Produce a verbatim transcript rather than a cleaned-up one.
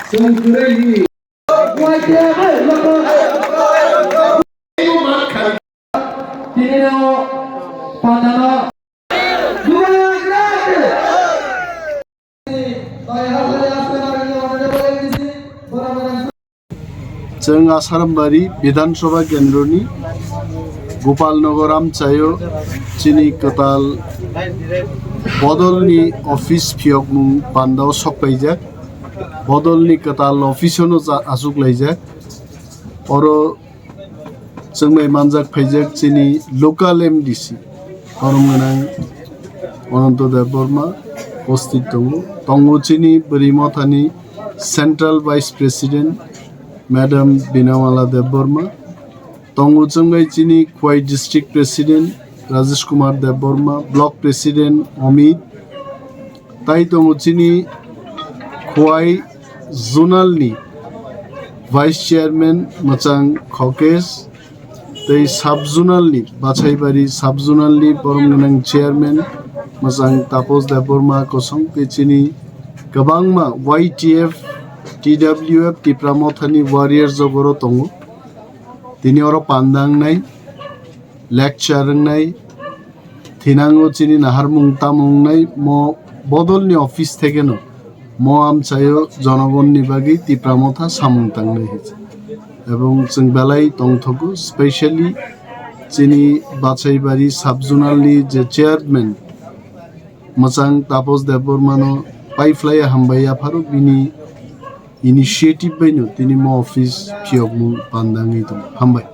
Chwng kwrwi ni. Tini no pandano. Chwng Asarambari Bidhan Sabha Kendroni Gopal Nagar amchaio chini kwtal bodolni office phiyokmung pandao sokpaijak. Bodolni kwtal office-o no cha-, achuklaijak. Oro chwngbai manjak phaijak chini local M D C, borom gwnang Ananto Debbarma upasthit tongo. Tongo chini Bwrwi Mothani Central Vice President Madam Binamala Debbarma. Tongo chwngbai chini Khowai District President Rajesh Kumar Debbarma, Block President Amit, tai tongo chini Khowai Zonal ni Vice Chairman Mwchang Khokesh, tei Sub Zonal ni, Bachaibari Sub Zonal ni borom gwnang Chairman Mwchang Taposh Debbarma kosong, tei chini kwbangma Y T F, T W F, Tipra Mothani warrior jogoro tongo. Tini oro panda wngnai, lecture wngnai, thinango chini naharmung tamo wngnai, mo bodolni office thekeno mo amchaio jonogonni bagwi Tipra Motha samung tangnai hinwi. Ebong chwng belai tongthogo, specially chini Bachaibari Sub Zonal ni je chairman Mwchang Taposh Debbarmano paiphlaiya hambai yapharo, bini initiative baino tini mo office phiyokmung panda wngwi tongo. Hambai.